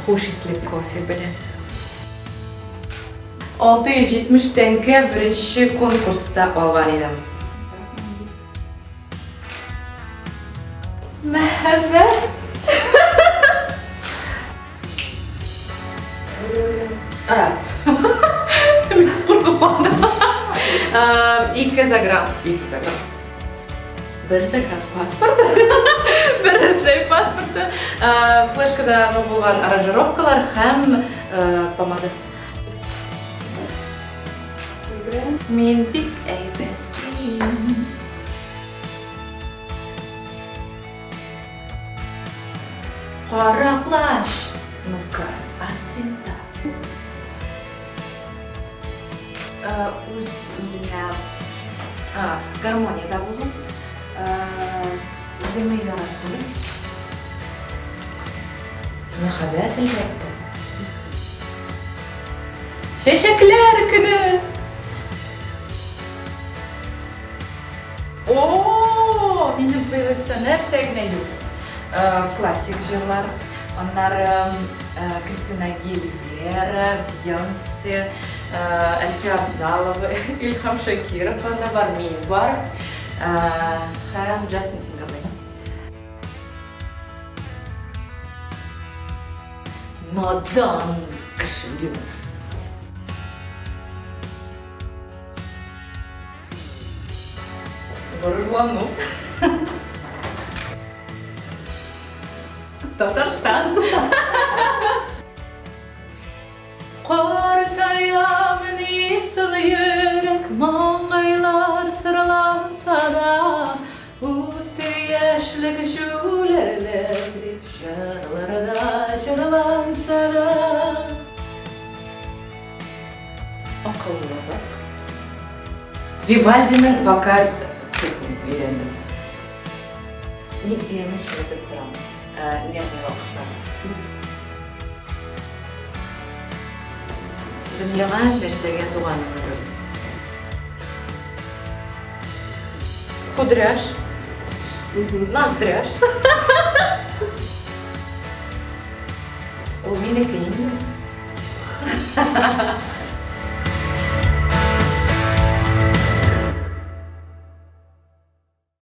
Хуш исле кофе белән. 670 тәңкә беренче конкурста алган идем. Мәхәббәт. А. Мин куркып калдым. Ике загран. Ике загран. Бер загран паспорт. Бер Рәсәй паспорты. Флешкадагы булган аранжировкалар һәм помада. Мин бик әйбәт. Кара плащ! Ну-ка, от винта. Үз үзеңә гармониядә булу, үзеңне ярату, мәхәббәт, әлбәттә. Чәчәкләр көне! О, минем плейлистта нәрсә генә юк. Классик җырлар, аннары Кристина Агилера, Бейонсе, Әлфия Авзалова, Илһам Шакиров анда бар, мин бар һәм Джастин Тимберлейк. Надан кошелек. Горурлану. Татарстан. Картаям нисыл йөрәк, маңгайлар сырланса да, үтте яшьлек җүләрлек дип җырларда җырланса да. Акыллырак. Вивальдиның вокаль циклын өйрәндем. Мин иремне чеметеп торам, нервный вакытларда. Дөньяга нәрсәгә туганыңны бел. Кудряш. Ноздряш. Ул минеке инде.